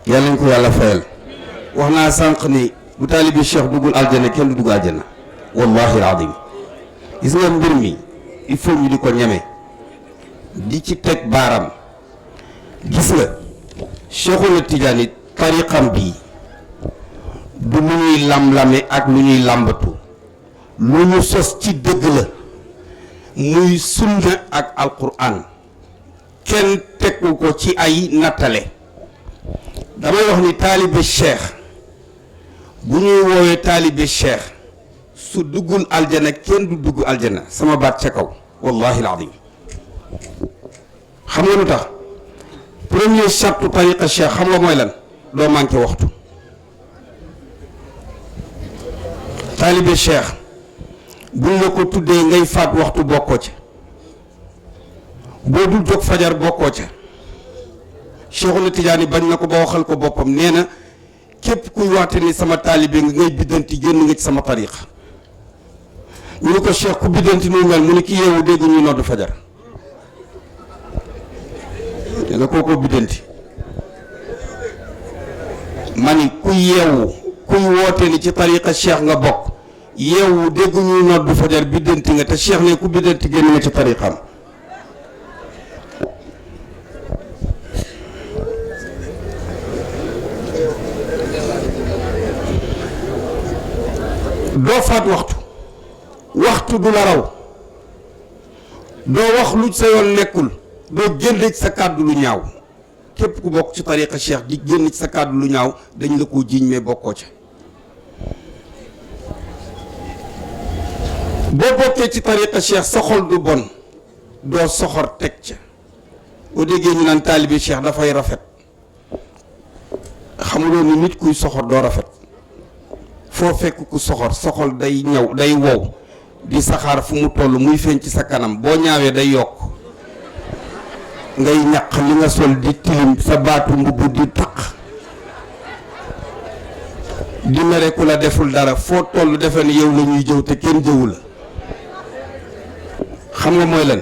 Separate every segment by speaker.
Speaker 1: yàlla nañ ko yàlla fayal. wax naa sànq ni bu taalibi cheikh duggul aljana kenn du dugg aljana wallahi alazim. gis nga mbir mi il faut ñu di ko ñeme di ci teg baaram. gis nga Cheikhul Tijaani tariqam bii du lu ñuy lam-lame ak lu ñuy làmbatu lu ñu sos ci dëgg la muy sunna ak alquran kenn tegu ko ci ay nattale. damay wax ni taalibe cheikh bu ñuy woowee taalibe cheikh su duggul aljana kenn du dugg aljana sama baat ca kaw wallahi alazim. xam nga lu tax premier charte tariqa cheikh xam nga mooy lan doo manqué waxtu. taalibe cheikh buñ la ko tuddee ngay faat waxtu bokkoo ca boo dul jóg fajar bokkoo ca. Cheikhul Tijaani bañ na ko ba waxal ko boppam nee na képp kuy waate ni sama taalibe nga ngay biddanti génn nga ci sama tariqa. ñu ne ko cheikh ku biddanti nu mel mu ne ki yeewu dégg ñuy nodd fajar. nee na kooko biddanti ma ni ku yeewu kuy woote ni ci tariqa cheikh nga bokk yeewu dégg ñuy nodd fajar biddanti nga te cheikh ne ku biddanti génn nga ci tariqam. doo faat waxtu du la raw doo wax lu sa yoon nekkul doo génne ci sa kàddu lu ñaaw képp ku bokk ci tariqa cheikh di génn ci sa kàddu lu ñaaw dañ la ko jiiñ mais bokkoo ca. boo bokkee ci tariqa cheikh sa xol du bon doo soxor teg ca. boo déggee ñu naan taalibi cheikh dafay rafet xamuloo ni nit kuy soxor doo rafet. foo fekk ku soxol day ñëw day wow di saxaar fu mu toll muy feeñ ci sa kanam boo ñaawee day yokk ngay ñaq li nga sol di tilim sa baatu mbubb di taq di mere ku la deful dara foo toll defe ni yow la ñuy jëw te kenn jëwu la. xam nga mooy lan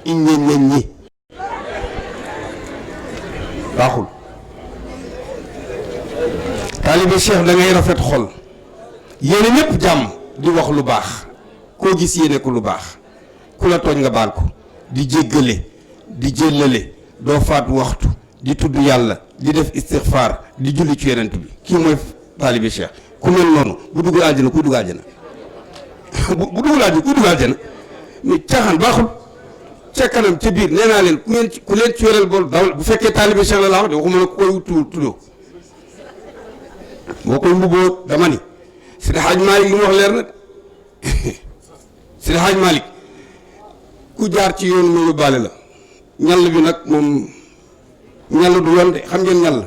Speaker 1: iññeñ ñi baaxul. taalibe cheikh da ngay rafet xol yéene ñëpp jàmm di wax lu baax koo gis yéene ko lu baax ku la tooñ nga baal ko di jéggale di jëllale doo faat waxtu di tudd yàlla di def istixfaar di julli ci yonent bi kii mooy taalibe cheikh. ku mel noonu bu duggul aljana kuy dugg aljana bu duggul aljana kuy dugg aljana mais caaxaan baaxul. ca kanam ca biir nee naa leen ku leen ci yoreel bool dawal bu fekkee taalibe cheikh la laa wax de waxuma ne ku koy tuddoo boo koy mbubboo dama ni Seydi Hadj Malick li mu wax leer na Seydi Hadj Malick ku jaar ci yoon mu yóbbaale la ñall bi nag moom ñall du yoon de xam ngeen ñall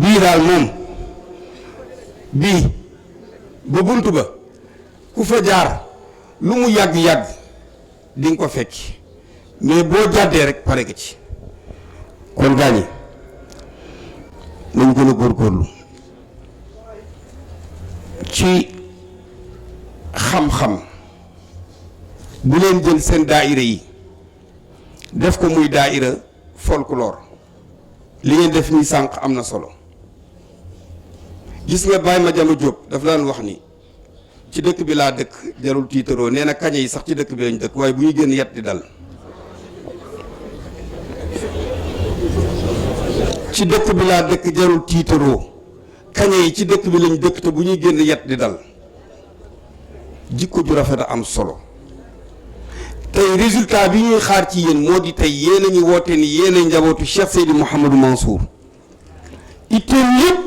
Speaker 1: bii daal moom bii ba bunt ba ku fa jaar lu mu yàgg-yàgg di nga ko fekki mais boo jàddee rek pare nga ci. kon gaañi nañ gën a góorgóorlu ci xam-xam bu leen jël seen daaira yi def ko muy daaira folklore li ngeen def ni sànq am na solo. gis nga Baye Madiama Diop daf daan wax ni ci dëkk bi laa dëkk jarul tiitaroo nee na kañe yi sax ci dëkk bi lañ dëkk waaye bu ñu génn yet di dal. ci dëkk bi laa dëkk jarul tiitaroo kañe yi ci dëkk bi lañ dëkk te bu ñuy génn yet di dal. jikko ju rafet a am solo tey résultat bi ñuy xaar ci yéen moo di tey yéen a ngi woote ni yéen a njabootu Cheikh Seydi Mouhamadou Mansour itteel yëpp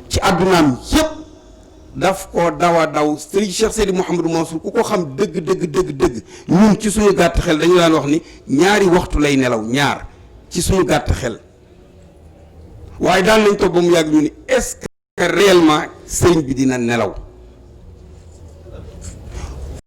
Speaker 1: ci àddunaam yëpp daf ko daw Serigne Cheikh Seydi Mouhamadou Mansour ku ko xam dëgg ñun ci suñu gàtt xel dañu daan wax ni ñaari waxtu lay nelaw ñaar ci suñu gàtt xel waaye daan nañ toog ba mu yàgg ñu ni est-ce que réellement sëriñ bi dina nelaw